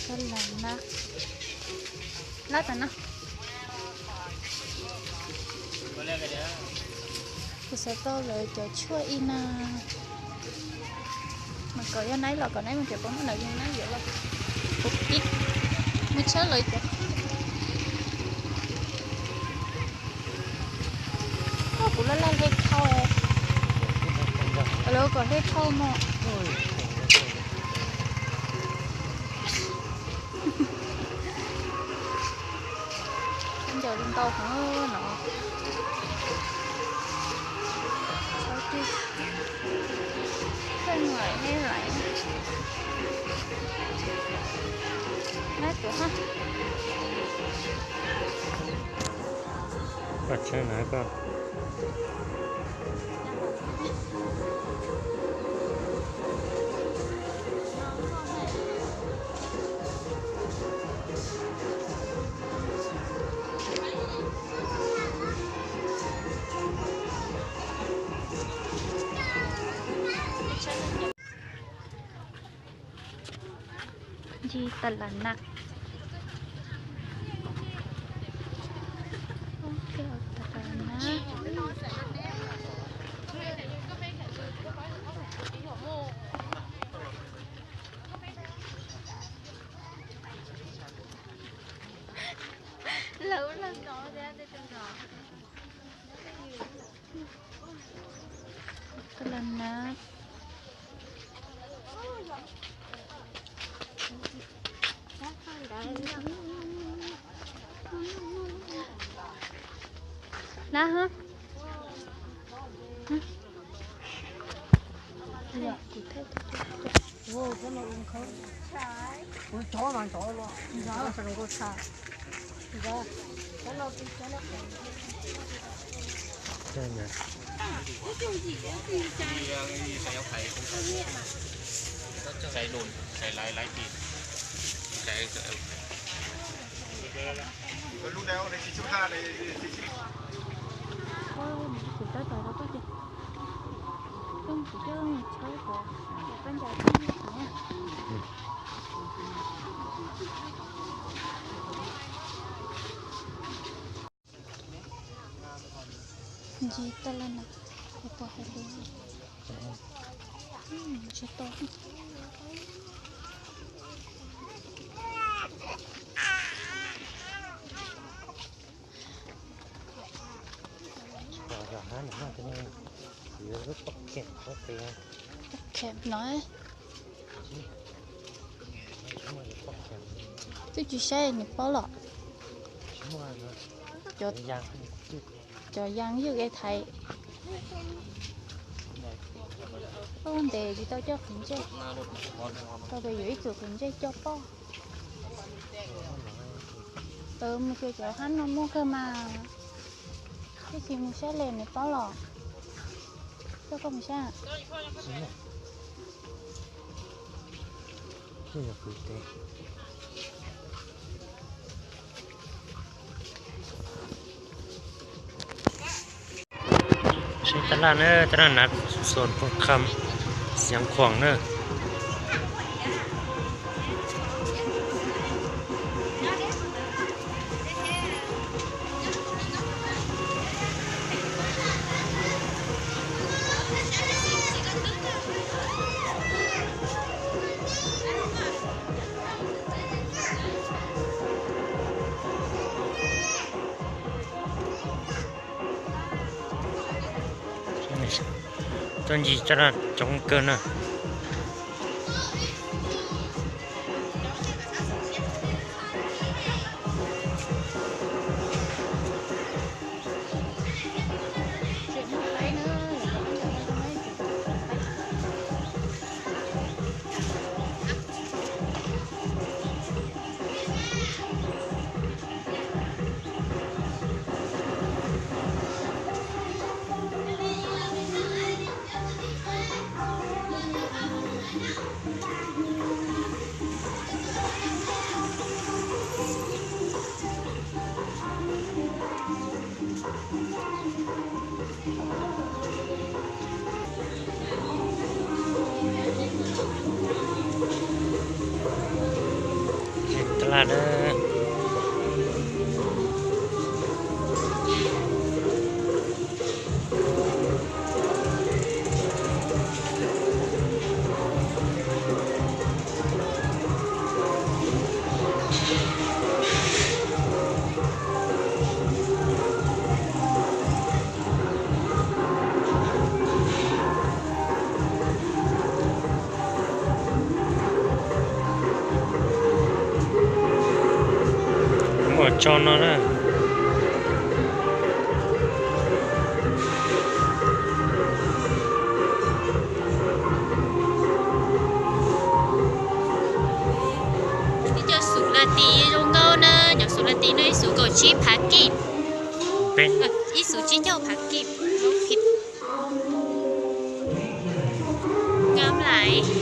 Lab tas na. Kuv xav tau lawv cov tshuaj ib na. Mas kom yog naib los kom naib mus, ces peb muab lawv yog naib yuav los. Kuv ib, mus tshawb lawv cov. Kuv laj laj hle thauj. Lawv kom hle thauj no. Ncaws li ntau heev no. Kheej lawm ne lawm. Nab tuav ha. Koj tshawb na koj. Ntsis tas las na. Lawv ua lawv ntov tias tej tus no. Koj los na. Na hả? Hả? Ui, cov no ua khawb. Ua cov mas cov no. Cov no, cov no. Ntsis tag lawm na, kuv pom hais lus. Ntsis tau. Poj kheem no. Twb tsis saib nws paub los. Cov, cov yas ywj es thaiv. Poj ntes tsis tau coj qhwv ntsej, tau tias yuav ib txwm qhwv ntsej coj poj. Mus xyuas cov hab no muaj kawg mas, twb tsis mus saib li nws paub los. Coj koj mus saib. Saib tab laj na, tab laj nav xoos poob qham, xiav khuam na. Txoj ncig txoj daj coob kawg na. Tag na. Muaj tso no na. Ib co xus las tis zoo nkauj na, cov xus las tis no ib xus kaum tsib phav kij, ib xus tsib caug phav kij. Nkaj Nplais.